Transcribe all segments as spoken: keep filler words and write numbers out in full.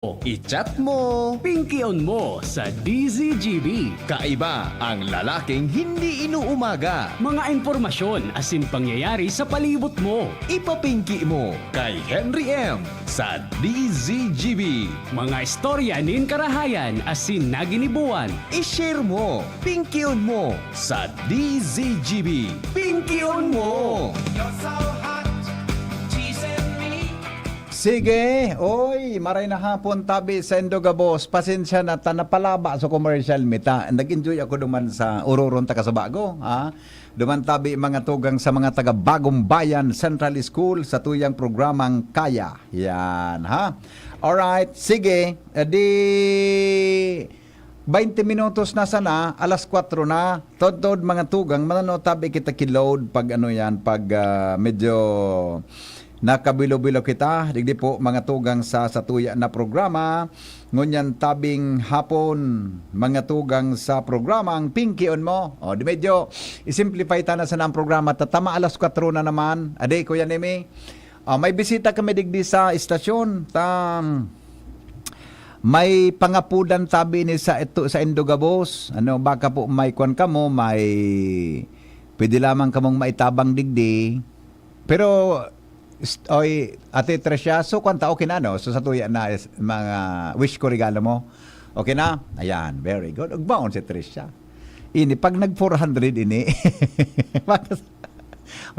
I-chat mo, pingkion mo sa D Z G B. Kaiba ang lalaking hindi inuumaga. Mga impormasyon asin pangyayari sa palibot mo. Ipapingki mo kay Henry M sa D Z G B. Mga istorya nin karahayan asin naginibuan. I-share mo, pingkion mo sa D Z G B. Pingkion mo! You're so hot, teasing me. Sige, oy, maray na hapon tabi saindo gabos. Pasensya na ta napalaba sa commercial mi ta. Nag-enjoy ako duman sa ororon ta Kasabago, ha? Duman tabi mga tugang sa mga taga Bagong Bayan Central School sa tuyang programang Kaya. Yan, ha? Alright, sige. Eh, di baynte minutos na sana, alas kwatro na. Todtod mga tugang, manano tabi kita ki load pag ano yan, pag, ah, medyo nakabilo-bilo kita. Digdi po mga tugang sa satuya na programa. Ngunyan tabing hapon, mga tugang sa programang Pingkion Mo. O, di medyo i-simplify ta na sana ang programa. Tatama alas kwatro na naman. Ade, Kuya Nemi. Ah, may bisita kami digdi sa istasyon. Ta, may pangapudan tabi ni sa ito, saindo gabos. Ano, baka po may kwan kamo, may pwede lamang kamong maitabang digdi. Pero, st-, oy, Ate Tricia, so kwan ta, okay na, no? So, satuya na is, mga wish ko regalo mo. Okay na? Ayan, very good. Ugbaon si Tricia. Ini, pag nag four hundred ini,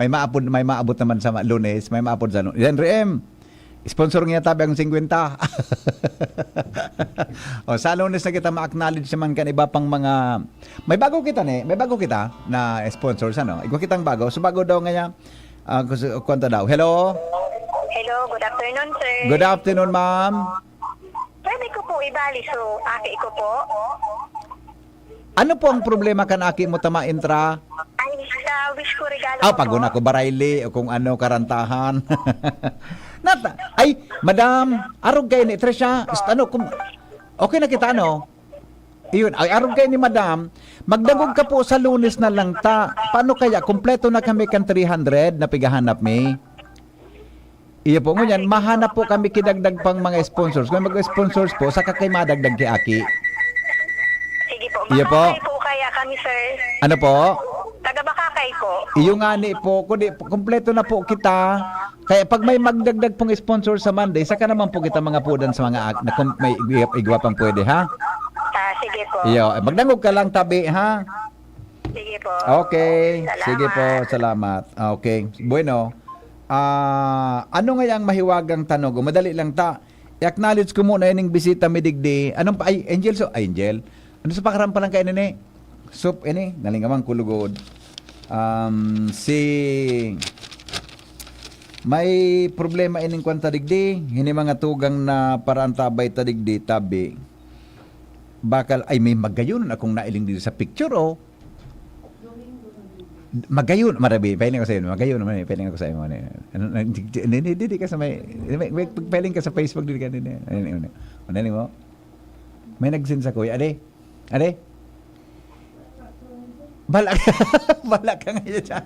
may maabot, may maabot naman sa ma-, Lunes, may maabot sa Lu-, Henry M, sponsor niya tabi ang singkwenta. O, sa Lunes na kita ma-acknowledge naman kan iba pang mga, may bago kita ni, may bago kita na sponsors, ano? Igwa kitang bago. So, bago daw ngayon, ah, kus-, kwento daw. Hello? Hello, good afternoon, sir. Good afternoon, ma'am. Pwede ko po ibali, so, aki ko po. Ano po ang problema kan aki mo, tama, Intra? Ay, sa wish ko regalo Ah, ko pag po. Una ko, barayli o kung ano, karantahan. Nata-, ay, madam, arog kayo ni Trisha. St-, ano, kung, okay na kita, ano? Iyon, ay, arog kayo ni madam. Magdangog ka po sa Lunes na lang ta. Paano kaya? Kompleto na kami kan three hundred na pigahanap mi. Iyo po, ngunyan, mahanap po kami kidagdag pang mga sponsors. Kung mag-sponsors po, saka kay madagdag kay Aki. Sige po. Iyo po. Bakakay po kaya kami, sir. Ano po? Taga Bakakay po. Iyo nga ni po, kundi kompleto na po kita. Kaya pag may magdagdag pong sponsor sa Monday, saka naman po kita mga pudan sa mga ak-, na kung may igwa, igwa pang pwede, ha? Ah, sige po. Iyo, eh, magdangog ka lang tabi, ha? Sige po. Okay. Salamat. Sige po, salamat. Okay. Bueno, ah, ano nga ang mahiwagang tanog? O, madali lang ta. I-acknowledge ko muna ining bisita mi digdi. Anong pa-, ay, Angel, so, ay, Angel. Ano sa pakaram pa lang kayo, nene? So, ini, nalingawan ko lugod. Um, si, may problema ining kwanta digdi. Hini mga tugang na paraan tabay ta digdi, tabi. Bakal, ay, may magayon akong nailing dito sa picture, oh. Magayon, marabi, pailing ko sa'yo, magayon naman eh, pailing ko sa'yo, ano, ano, ano, hindi, hindi, hindi ka sa may, may, may, pailing ka sa Facebook, hindi ka, hindi, ano, ano, ano, ano mo? May nag-send sa kuya, ade, ade? Bala, bala ka ngayon dyan.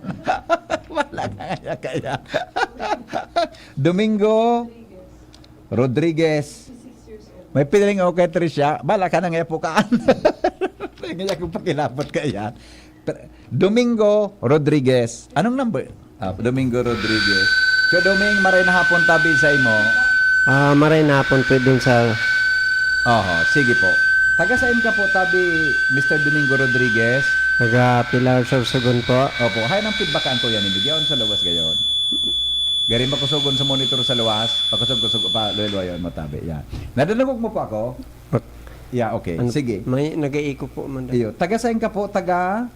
Bala ka ngayon kaya. Domingo Rodriguez. May piling ako kay Tricia. Bala ka na nga po kaan. Ngayon akong pakilapot kaya. Tr-, Domingo Rodriguez. Anong number? Ah, Domingo Rodriguez. So, Doming, maray na hapon tabi sa imo. Ah, maray na hapon po din sa Oho, sige po. Taga saan ka po, tabi, Mister Domingo Rodriguez? Taga Pilar, Sorsogon po. Opo. Hay, nang feedback ang kuya ni Miguel sa lawas gayon. Gari makusogon sa monitor sa lawas, pakusog-kusog pa, luwa-luwa yun, matabi. Yan. Nadalagog mo po ako? Mak- Yeah, okay. Ano, Sige. May nag-iiko po man daw. Iyo. Taga saan ka po? Taga?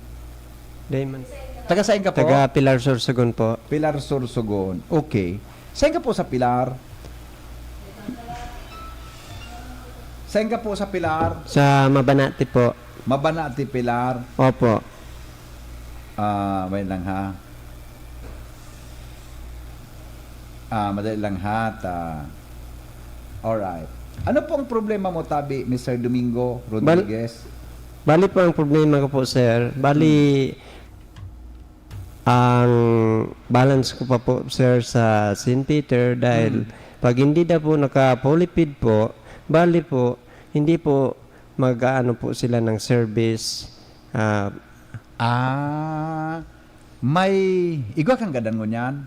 Diamond. Taga saan ka po? Taga Pilar, Sorsogon po. Pilar, Sorsogon. Okay. Saan ka po sa Pilar? Saan ka po sa Pilar? Sa Mabanati po. Mabanati, Pilar. Opo. Ah, wait lang ha. Ah, madali lang ha. Ta-, alright. Ano po ang problema mo, tabi, Mister Domingo Bal-, Rodriguez? Bali po ang problema ko po, sir. Bali, Hmm. ang balance ko pa po, sir, sa Saint Peter dahil Hmm. pag hindi na po naka-fully paid po, Bali po, hindi po mag-aano po sila ng service. Ah, Ah, may igwa kang gadan ngunyan?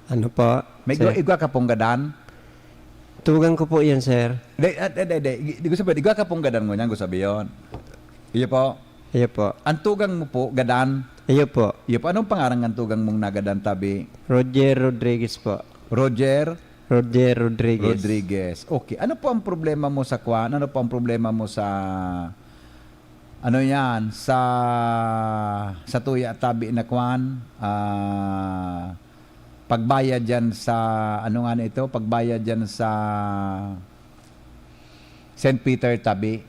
Ano po, May igwa, sir? Igwa ka pong gadan? Tugang ko po yan, sir. Di, ah, di, di, di. Di ko sabihin, igwa ka pong gadan ngunyan, gusto sabihin. Iyo po. Iyo po. Ang tugang mo po, gadan? Iyo po. Iyo po. Anong pangaran ng tugang mong nagadan, tabi? Roger Rodriguez po. Roger? Roger Rodriguez. Rodriguez. Okay. Ano po ang problema mo sa kwan? Ano po ang problema mo sa, ano yan, sa, sa tuya tabi na kwan? Ah, pagbayad yan sa, ano nga na ito? Pagbayad yan sa Saint Peter tabi.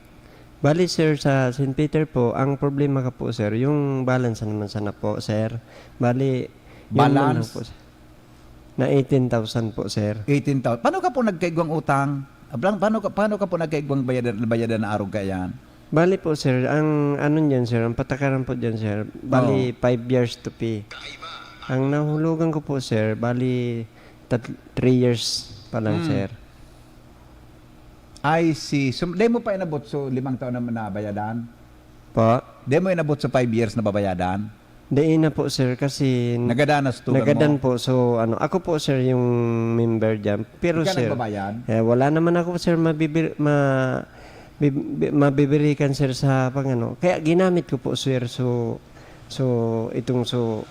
Bali, sir, sa Saint Peter po, ang problema ka po, sir, yung balance naman sana po, sir. Bali, yun man lang Balance? po, sir. Na eighteen thousand po, sir. Eighteen thousand. Paano ka po nagkaigwang utang? Ablang, paano ka, paano ka po nagkaigwang bayadan, bayadan na arog ka yan? Bali po, sir, ang ano niyan, sir, ang patakaran po diyan, sir, bali, Oo. five years to pay. Ang nahulugan ko po, sir, bali, tat-, three years pa lang, Hmm. sir. I see. So, di mo pa inabot so limang taon na nabayadan? Po? Di mo inabot sa five years na babayadan? Dai na po, sir, kasi Nagadan na sa tugang nagadan mo? po. So, ano, ako po, sir, yung member diyan. Pero, Ikaw sir, nagbabayad? eh, wala naman ako, sir, mabibir-, ma-, bib-, bi-, mabibirikan, sir, sa pang-ano. Kaya ginamit ko po, sir. So, so, itong, so,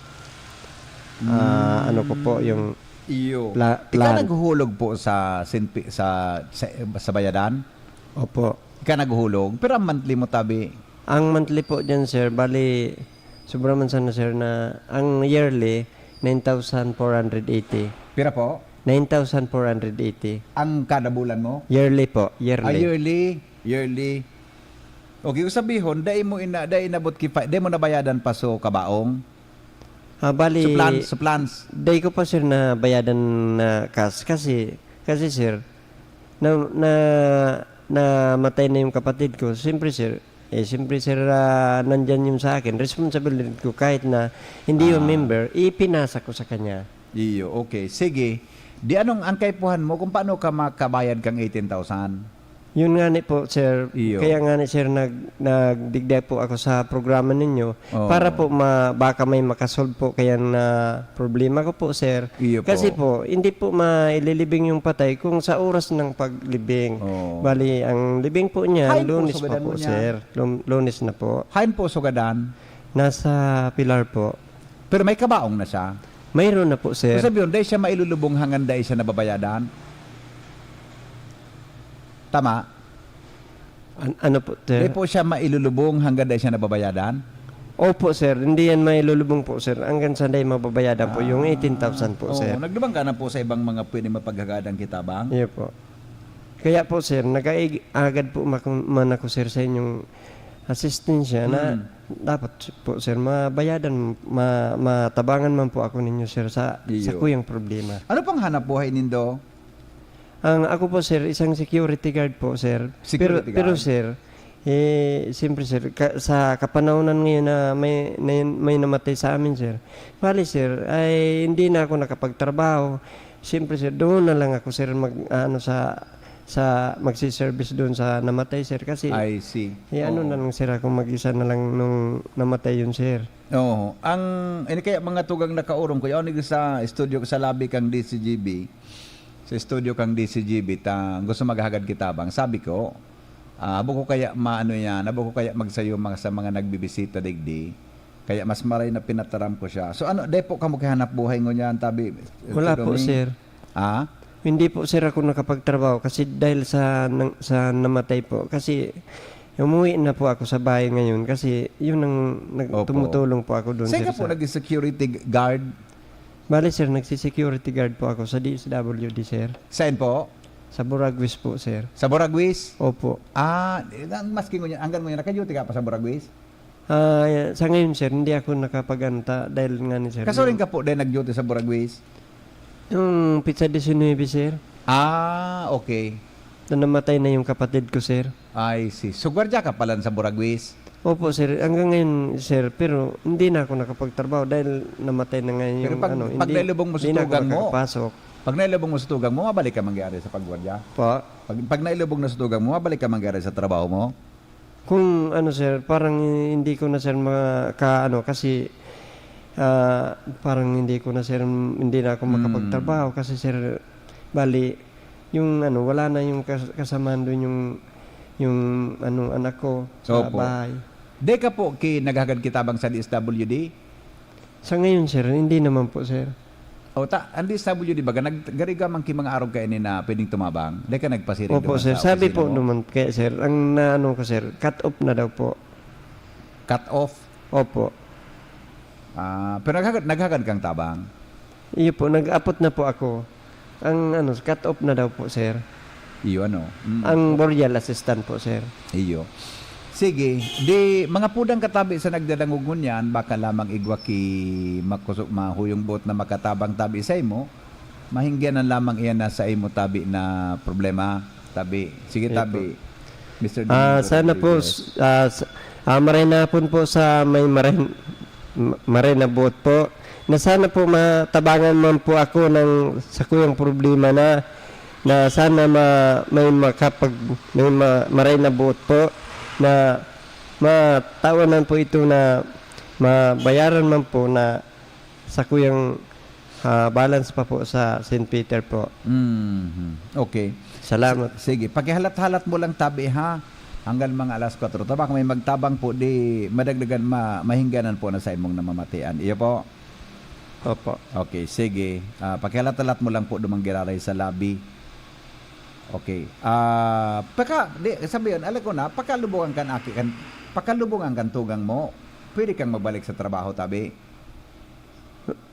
ah, Hmm. ano ko po, yung Iyo. pla-, Ikaw plan. naghuhulog po sa Saint Pi-, sa, sa, sa bayadan? Opo. Ikaw naghuhulog? Pero ang monthly mo, tabi? Ang monthly po dyan, sir, bali, sobra man sana, sir, na ang yearly, nine thousand four hundred eighty. Pira po? Nine thousand four hundred eighty. Ang kada bulan mo? Yearly po, yearly. Ah, yearly. Yearly. Okay, kung sabihon, dai mo ina-, dai inabot ki pa, dai mo nabayadan pa so kabaong? Ah, bali, Sa plans, sa plans. dai ko pa, sir, nabayadan na cash kasi, kasi, sir, na, na, namatay na yung kapatid ko. Siyempre, sir, eh, siyempre, sir, ah, nandyan yung sa akin, responsibilidad ko kahit na hindi yung Ah. member, ipinasa ko sa kanya. Iyo, okay. Sige. Di anong ang kaipuhan mo kung paano ka makabayad kang eighteen thousand? Yun nga ni po, sir. Iyo. Kaya nga ni, sir, nag-, nagdigdi po ako sa programa ninyo Oo. para po ma-, baka may makasolve po kaya na problema ko po, sir. Iyo po. Kasi po, hindi po maililibing yung patay kung sa oras ng paglibing. Oo. Bali, ang libing po niya, Hain po Lunes pa sugadan po, mo niya? sir. Lum-, Lunes na po. Hain po sugadan? Nasa Pilar po. Pero may kabaong na siya? Mayroon na po, sir. So, sabi yun, dai siya mailulubong hanggang dai siya nababayadan? Tama? An-, ano po, sir? Di po siya mailulubong hanggang dai siya nababayadan? Opo, sir. Hindi yan mailulubong po, sir. Hanggang sa dai mababayadan po yung Ah. eighteen thousand po, Oo, sir. nagdumang ka na po sa ibang mga pwede mapaghagadan kita, bang? Iya po. Kaya po, sir, nag-aig-, agad po mak-, man ako, sir, sa inyong asistensya na Hmm. dapat po, sir, mabayadan, ma-, matabangan man po ako ninyo, sir, sa, sa Iyo. kuyang problema. Ano pang hanap buhay nindo? Ang ako po, sir, isang security guard po, sir. Pero, Security pero, guard? sir, eh, siyempre, sir, ka-, sa kapanahonan ngayon na may, na, may namatay sa amin, sir. Bali, sir, ay hindi na ako nakapagtrabaho. Siyempre, sir, doon na lang ako, sir, mag, ano, sa, sa, magsiservice doon sa namatay, sir. Kasi, I see. eh, ano Oo. na lang, sir, ako mag-isa na lang nung namatay yun, sir. Oo. Ang, ini kaya mga tugang nakaurong ko, yaon sa studio ko sa labi kang D C G B. Sa studio kang D C G B, ta, gusto maghagad kita bang? Sabi ko, ah, habo ko kaya maano yan, habo ko kaya magsayo mga, sa mga nagbibisita digdi. Kaya mas maray na pinataram ko siya. So ano, dai po kamo kahanap buhay ngunyan, tabi, Wala po, Tony? sir. Ah? Hindi po, sir, ako nakapagtrabaho kasi dahil sa, nang, sa namatay po. Kasi umuwi na po ako sa bahay ngayon kasi yun ang nag-, Opo. tumutulong po ako doon, Saan sir, ka po sa naging security guard? Bale, sir, nagsi-security guard po ako sa D S W D, sir. Saan po? Sa Boragwis po, sir. Sa Boragwis? Opo. Ah, eh, ang maski ngunyan, hanggang ngunyan, naka-duty ka pa sa Boragwis? Ah, sa ngayon, sir, hindi ako nakapag-anta dahil nga ni sir, Kasuring yung ka po din nag-duty sa Boragwis? Yung petsa disinuybe, sir. Ah, okay. Na namatay na yung kapatid ko, sir. I see. So, gwardiya ka pala sa Boragwis? Opo, sir. Hanggang ngayon, sir, pero hindi na ako nakapagtrabaho dahil namatay na nga Pero yung pag, ano, pag hindi, nailubong mo sa hindi na ako tugang mo, nakakapasok. Pag nailubong mo sa tugang mo, mabalik ka mangyari sa pagwardya? Po. Pag, pag nailubong na sa tugang mo, mabalik ka mangyari sa trabaho mo? Kung ano, sir, parang hindi ko na, sir, maka, ano, kasi ah, parang hindi ko na, sir, hindi na ako Hmm. makapagtrabaho kasi, sir, bali, yung ano, wala na yung kas- kasamahan doon yung, yung ano, anak ko sa Opo. bahay. Di ka po ki naghagad ki tabang sa D S W D? Sa ngayon, sir, hindi naman po, sir. O ta, ang D S W D baga, nag, gariga man ki mga arog kaini na pwedeng tumabang? Di ka nagpasiring Opo, duman sir. sa Sabi opisina po mo? naman kaya, sir, ang naano ko, sir, cut off na daw po. Cut off? Opo. Ah, pero naghagad, naghagad kang tabang? Iyo po, nag-apot na po ako. Ang ano, cut off na daw po, sir. Iyo, ano? Mm. Ang burial assistant po, sir. Iyo. Sige, di mga pudang katabi sa nagdadangog ngunyan, baka lamang igwa ki makuso-, mahuyong buot na makatabang tabi sa imo, mahingganan lamang iyan na sa imo tabi na problema. Tabi. Sige, Opo. tabi. Mister Ah, Domingo sana po, Rodriguez. s- ah, s- ah, maray na hapon po sa may maray, ma- maray na buot po. Na sana po matabangan man po ako ng sakuyang problema na, na sana ma, may makapag, may ma, maray na buot po na matawanan po ito na mabayaran man po na sakuyang ah, balance pa po sa Saint Peter po. Mhm. Okay. Salamat. Sige, pakihalat-halat mo lang tabi ha. Hanggang mga alas kwatro. Tabak may magtabang po, di madagdagan, ma, mahingganan po na sa imong namamatian. Iyo po. Opo. Okay, sige. Ah, pakihalat-halat mo lang po dumang giraray sa lobby. Okay. Ah, paka, di, sabi yun, alam ko na, pakalubungan kan aki, kan, pakalubungan kan tugang mo, pwede kang magbalik sa trabaho, tabi.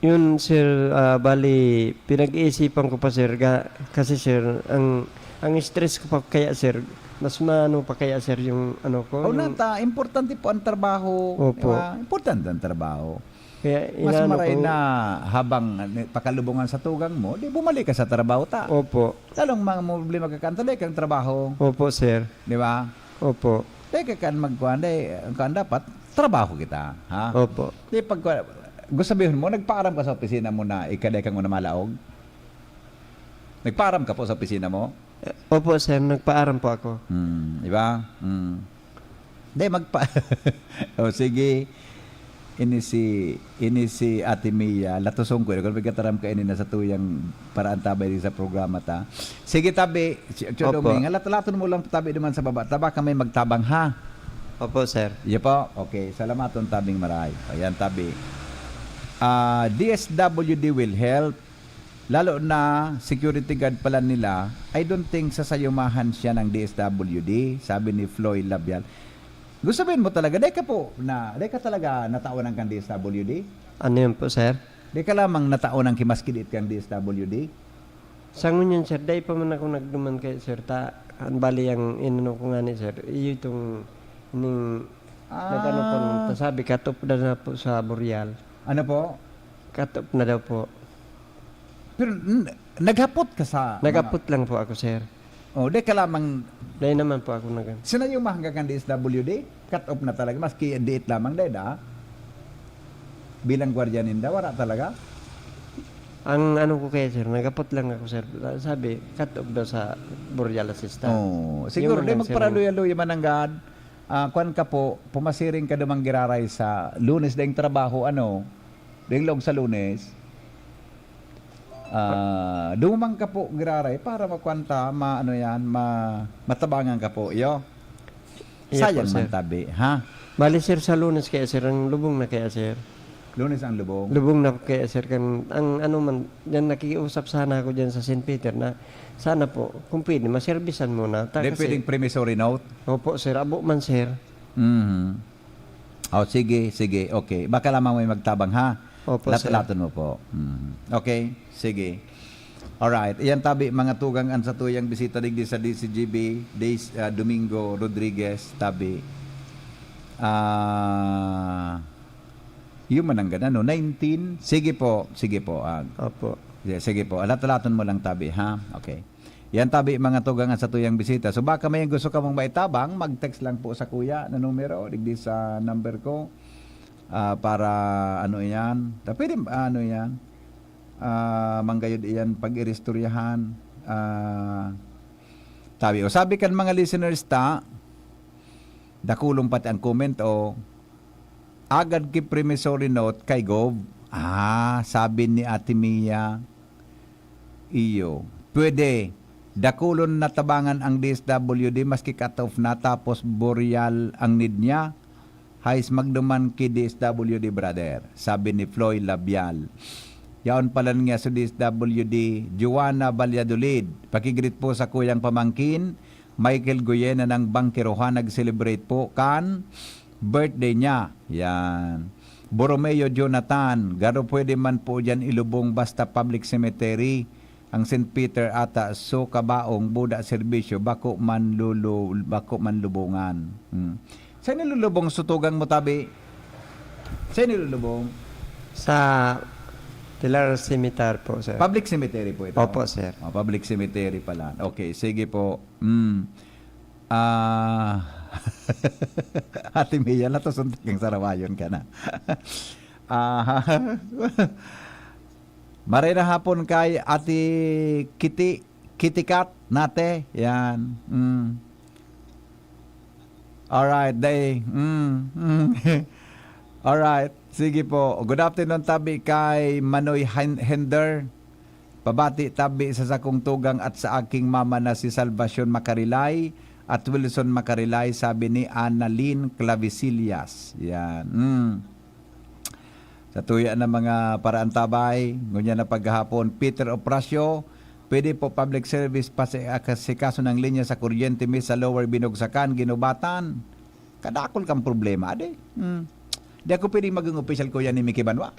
Yun, sir, ah, bali, pinag-iisipan ko pa, sir, ga, kasi, sir, ang ang stress ko pa kaya, sir, mas maano pa kaya, sir, yung ano ko. O yung, nata, importante po ang trabaho. Opo. Di ba? Importante ang trabaho. Kaya Mas inaano maray ko, na habang ni- pakalubungan sa tugang mo, di bumalik ka sa trabaho ta. Opo. Lalong mga problema ka kanta, dahil kang trabaho. Opo, sir. Di ba? Opo. Dahil ka kan magkuhan, dahil ang kuhan dapat, trabaho kita. Ha? Opo. Di pag, gusto sabihin mo, nagpaaram ka sa opisina mo na ikaday kang una malaog? Nagpaaram ka po sa opisina mo? Eh, Opo, sir. Nagpaaram po ako. Hmm, di ba? Hmm. Di, magpa... o, sige. Ini si, ini si Ate Mia, latuson ko, kung nagkataram ka ini na sa tuyang paraan tabay sa programa ta. Sige, tabi, si Tio Opo. Doming, lat-, laton mo lang tabi naman sa baba. Taba ka may magtabang, ha? Opo, sir. Iya po? Okay, salamaton tabing maray. Ayan, tabi. Ah, D S W D will help. Lalo na security guard pala nila, I don't think sasayumahan siya ng D S W D, sabi ni Floy Labial. Gusto sabihin mo talaga, dahil ka po na, dahil ka talaga nataonan kang D S W D? Ano yun po, sir? Dahil ka lamang nataonan kimaskidit kang D S W D? Sa ngunyan, sir, dai pa man ako nagduman kay sir ta. Ang bali ang inano ko nga ni sir, iyo itong ning Ah. nag-ano po, nung sabi, cut off na, na po sa Boreal. Ano po? Cut off na daw po. Pero n- naghapot ka sa... Nagapot lang po ako, sir. Oh, di ka lamang... Dahil naman po ako nag- Sinayumahan ka kan D S W D? Cut off na talaga, maski diit lamang, dahil da? Bilang gwardiya ninda, wala talaga? Ang ano ko kaya, sir, nagapot lang ako, sir. Sabi, cut off daw sa Boreal Assistant. Oh, siguro Yun di lang, sir. Magparaluya-luya man ang God. Ah, kwan ka po, pumasiring ka dumang giraray sa Lunes ding trabaho, ano? Ding log sa Lunes. Ah, dumang ka po giraray para makwanta, ma, ano yan, ma, matabangan ka po, iyo. Iya Sayang po, man sir. Tabi, ha? Bali, sir, sa Lunes kaya, sir, ang lubong na kaya, sir. Lunes ang lubong. Lubong na kaya, sir, kan ang ano man, diyan nakikiusap sana ako diyan sa Saint Peter na sana po, kung pwede, maservisan muna. Ta- Di kasi- pwedeng promissory note? Opo, sir. Abo man, sir. Mhm. Oh, sige, sige. Okay. Baka lamang may magtabang, ha? Opo, sir. Lat-, laton mo po. Mhm. Okay, sige. Alright. Iyan tabi, mga tugang, ang satuyang bisita digdi sa D C G B, Days, ah, Domingo Rodriguez, tabi. Ah, yun man ang ganda, no? Nineteen? Sige po, sige po. Ah, Opo. sige, sige po. Alat-alaton mo lang tabi, ha? Okay. Yan tabi, mga tugang, ang satuyang bisita. So, baka may gusto ka mong maitabang, mag-text lang po sa kuya na numero, digdi sa number ko. Ah, para ano yan? Ta-, pwede, ano yan? ah, manggayod iyan pag-iristoryahan. Ah, tabi, o sabi kan mga listeners ta, dakulong pati ang comment, o, agad ki promissory note kay Gov. Ah, sabi ni Ate Mia, iyo, pwede. Dakulon na tabangan ang D S W D maski cut-off na, tapos boreal ang need niya. Hais magduman ki D S W D, brother, sabi ni Floy Labial. Yaon pala niya sa D S W D, Joanna Valladolid. Pakigreet po sa kuyang pamangkin, Michael Goyena ng Bangkerohan, nag-celebrate po kan birthday niya. Yan. Borromeo Jonathan, garo pwede man po dyan ilubong basta public cemetery. Ang Saint Peter ata, so kabaong, buda serbisyo, bako man lulu-, bako man lubongan. Hmm. Sa nilulubong sutugang mo, tabi? Sa nilulubong? Sa Pilar Cemetery po, sir. Public cemetery po ito? Opo, sir. Oh, public cemetery pala. Okay, sige po. Mm. Ah, Ate Mia, natasuntik ang sarawayon ka na. Ah, maray na hapon kay Ate Kitty, Kitty Cat, nate. Yan. Mm. Alright, day. Mm, mm. Alright. Sige po. Good afternoon, tabi kay Manoy Hen-, Hender. Pabati tabi sa sakong tugang at sa aking mama na si Salvacion Macarilay at Wilson Macarilay, sabi ni Annalyn Clavisillas. Yan. Mm. Sa tuya na mga paraantabay, ngunyan na paghahapon, Peter Opracio, pwede po public service pa sa asikaso ng linya sa kuryente mi sa Lower Binugsakan, Guinobatan. Kadakol kang problema, ade. Hmm. Di ako pwedeng maging opisyal, Kuya, ni Mickey Banwa.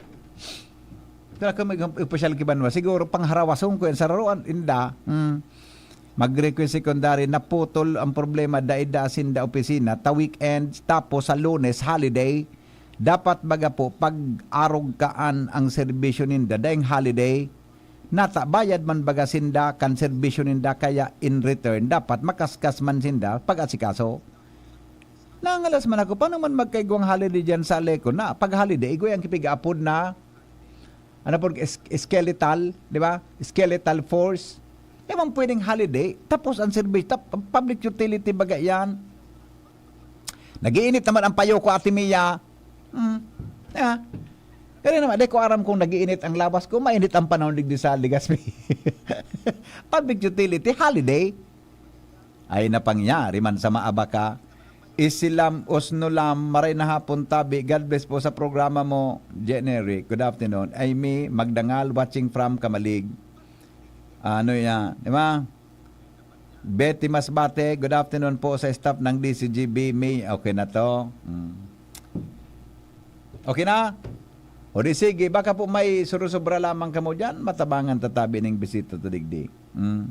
Di ako maging opisyal ki Banwa. Siguro, pangharawason ko yan sa raroan, inda. Hmm. Mag-request secondary, naputol ang problema, dai da sinda opisina, ta weekend, tapos sa Lunes, holiday. Dapat baga po, pag-arog kaan ang serbisyo ninda, daing holiday, nata bayad man baga sinda kan serbisyo ninda, kaya in return, dapat makaskas man sinda pag-asikaso. Nangalas man ako, paano man magkaigwang holiday diyan sa Aleco na pag holiday, igwa ang kipig-apod na, ano po, es-, skeletal, di ba? Skeletal force. Di man pwedeng holiday, tapos ang service, tap-, public utility baga yan. Nag-iinit naman ang payo ko, Ate Mia. Hmm. Ah. Kaya naman, di ko aram kung nag-iinit ang lawas ko, mainit ang panahon digdi sa Legazpi. Public utility, holiday. Ay napangyari man sa maabaka. Isilam, Osnolam, maray na hapon, tabi. God bless po sa programa mo, Generic. Good afternoon. Amy Magdangal, watching from Camalig. Ano yan? Di ba? Betty Masbate, good afternoon po sa staff ng D C G B. May, okay na to. Mm. Okay na? O di sige, baka po may surusobra lamang kamo dyan, matabangan tatabi ning bisita to digdi. Mm.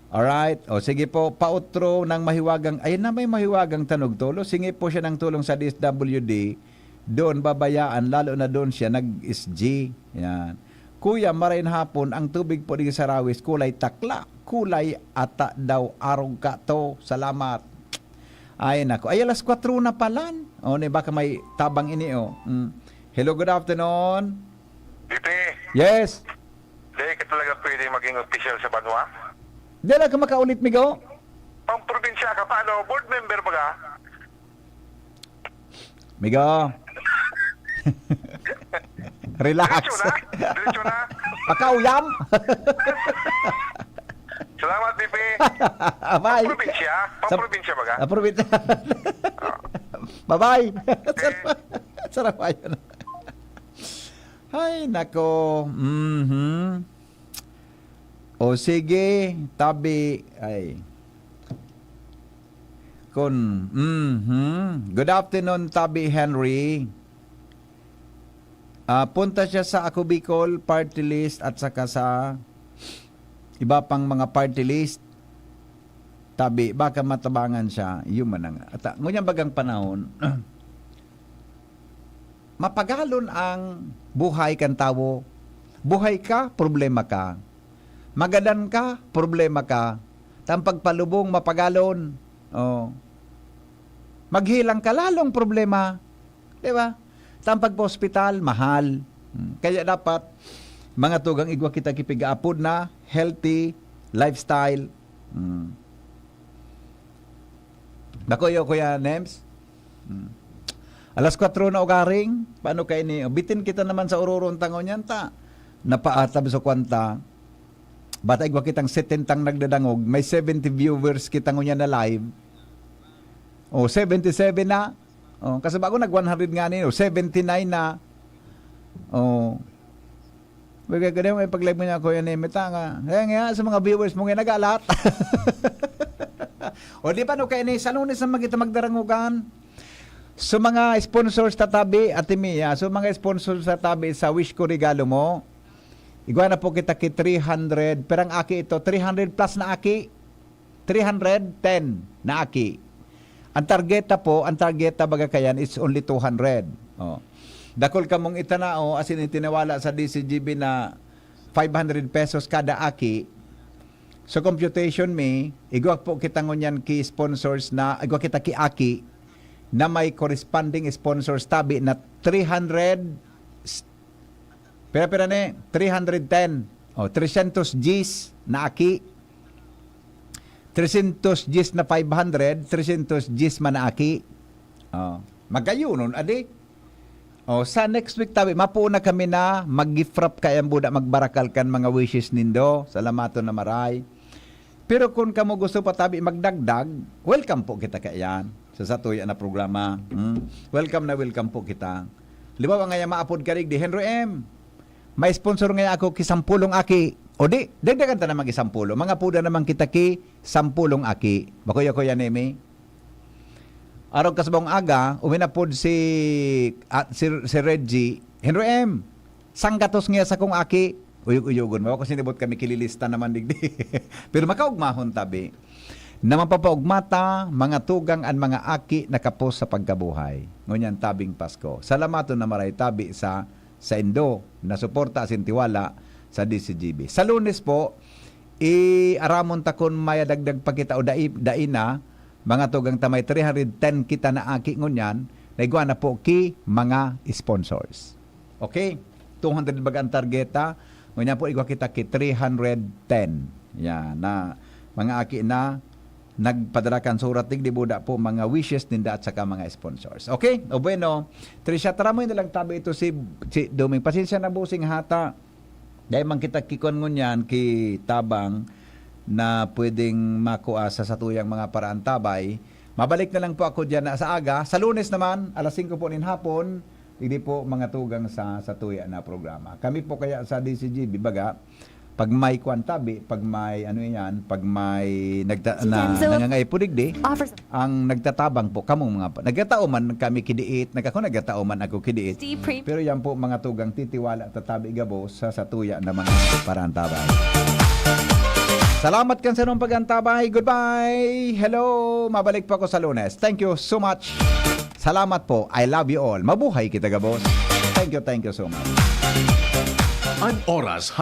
Alright. O sige po, pautro ng mahiwagang, ayun na, may mahiwagang tanog tolo. Singi po siya ng tulong sa D S W D. Doon babayaan, lalo na doon siya nag-S G. Yan. Kuya, maray na hapon, ang tubig po di sa Rawis, kulay takla. Kulay ata daw arog ka to. Salamat. Ay, nako. Ay, alas kwatro na palan. O, ni baka may tabang ini, o. Mm. Hello, good afternoon. Titi, Yes. Di ka talaga pwede maging opisyal sa banwa? Di lang ka makaulit, migo. Pang probinsya ka pa, ano? Board member ba ka? Migo. Relax. Diretso na? Diretso na? Pakauyam. Salamat, Pipi. Bye. Pang probinsya? Pang Sa probinsya ba ka? Sa probinsya. Bye-bye. Sarap. Sarap, ayun. Ay, nako. Mhm. O sige, tabi. Ay. Kun, mhm. Good afternoon, Tabi Henry. Ah, punta siya sa Ako Bicol party list at saka sa iba pang mga party list. Tabi, baka matabangan siya. Yun man ang, at, ah, ngunyan bagang panahon, mapagalon ang buhay kan tawo. Buhay ka, problema ka. Magadan ka, problema ka. Ta an pagpalubong, mapagalon. Oh. Maghelang ka, lalong problema. Di ba? Ta an pagpa-ospital, mahal. Hmm. Kaya dapat, Mga tugang, igwa kita ki pigaapod na healthy lifestyle. Hmm. Bako iyo, Kuya Nems? Hmm. Alas kwatro na ugaring, paano kaini? O, bitin kita naman sa uroron ta ngunyan ta. Napaatab sa kwanta. Bata igwa kitang setentang nagdadangog, may seventy viewers kita ngunyan na live. O, seventy-seven na. O, kasi bago nag one hundred nga ni, o, seventy-nine na. O. Bagay ka daw, may pag-live mo niya, Kuya Nemita, nga. Kaya nga, sa mga viewers mo nga, nag-alat. O, di ba, no, kaya ni, sa Lunes na magita magdarangugan. So, mga sponsors tatabi, Ate Mia, so, mga sponsors tatabi sa Wish Ko Regalo Mo, igwa na po kita ki three hundred, perang aki ito, three hundred plus na aki. Three hundred ten na aki. Ang targeta po, ang targeta baga kayan is only two hundred. Oh. Dakul kamong itanao, as in, itiniwala sa D C G B na five hundred pesos kada aki. So, computation mi, igwa po kita ngunyan ki sponsors na, igwa kita ki aki na may corresponding sponsors tabi na three hundred, pira-pira ni? Three hundred ten. O, tresyentos diyes na aki. Tresyentos diyes na five hundred, tresyentos diyes man na aki. O, magkayunon, adi. O, sa next week tabi, mapuon na kami na mag-gift wrap kaya ang buda, magbarakal kan mga wishes nindo. Salamaton na maray. Pero kun kamo gusto pa tabi magdagdag, welcome po kita kaiyan sa satuya na programa. Hmm? Welcome na welcome po kita. Libawa nga yan, maapod ka digdi, Henry M. May sponsor nga ako ki sampulong aki. O di, dagdagan ta naman ki sampulo. Mga puda naman kita ki sampulong aki. Bakuya-kuya nimi. Araw kasbong aga, uminapod si, ah, si, si Reggie. Henry M, sanggatos nga sa kong aki. Uyog-uyogon mo. Ako sinibot kami kililista naman digdi. Pero makaugmahon tabi. Na mapapaugmata, mga tugang an mga aki na kapos sa pagkabuhay. Ngunyan tabing Pasko. Salamaton na maray tabi sa saindo na suporta asin tiwala sa D C G B. Sa Lunes po, i-aramon ta kun may dagdag pa kita o dai, dai na, mga tugang ta may three hundred ten kita na aki ngunyan, na igwa na po ki mga sponsors. Okay? Two hundred baga ang targeta, ngunyan po igwa kita ki three hundred ten. Yan, na mga aki na nagpadara kan surat digdi, buda po mga wishes ninda at saka mga sponsors. Okay? O bueno, Trisha, taramoy na lang tabi ito si, si Doming. Pasensya na, bossing, hata. Dahil man kita kikon ngunyan, ki tabang na pwedeng makua sa satuyang mga paraantabay. Mabalik na lang po ako diyan na sa aga. Sa Lunes naman, alas singko po nin hapon, digdi po mga tugang sa satuya na programa. Kami po kaya sa D C G B, baga, pag may kwan tabi, pag may ano yan, pag may nagta, na, Denzel nangangaipo digdi, offers ang nagtatabang po, kamong mga pa, nagtatao man kami kidiit, nag-, ako nagtatao man ako kidiit. Deep pre- Pero yan po, mga tugang titiwala, tatabi gabos sa satuya na mga parantabay. Salamat kan sa inong pag-antabay. Goodbye. Hello. Mabalik po ako sa Lunes. Thank you so much. Salamat po. I love you all. Mabuhay kita gabos. Thank you, thank you so much. An oras